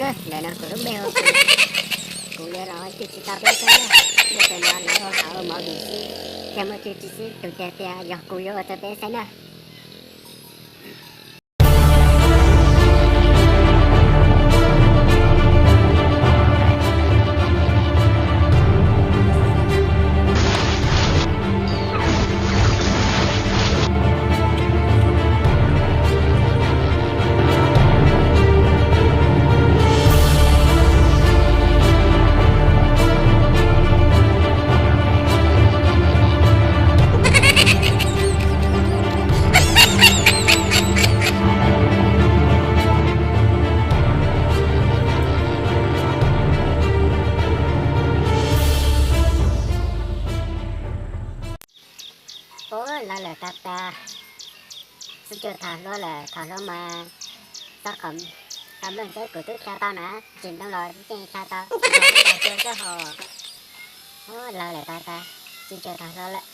Ntawm no kuv lub npe hu, kuv yuav los cwj tsis tau peb saib na. Nyob rau no lawv ua qhov ua movie xwb, thiaj muaj cwj tsis xwb, tus tiag tiag yog kuv yuav ua rau peb saib na. Ub, lawv lawm tag tag. Sib tsuag thov hlub lawm, thov hlub mas txhob qhov, tau nplooj teb kuv twb tha tau na, tsis ntoo los yeej tha tau, tsis ntoo los tsuag tsuag hos. Ub, lawv lawm tag tag, sib tsuag thov hlub lawm.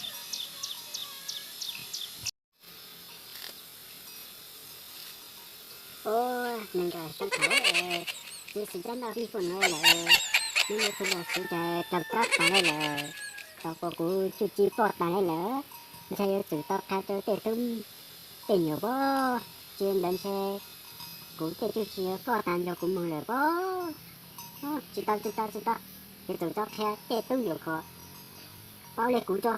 Ub, neeg nram sab thaum ub, tsis xis cab noj vij fum no lawm, neb neb txhua los xwv cas rau kab tas li lawm, tau ua kuv tsuj ci foj tas li lawm, ntshe yuav tsum tau qha rau tej tub tej nyuam pob, tsis li ntawd ntshe kuv tej tsuj ci yuav foj tas nrog kuv mus lawm pob. Tsis tau, tsis tau, tsis tau, yuav tsum tau qhia tej tub nyuam kom paub li kuv tso.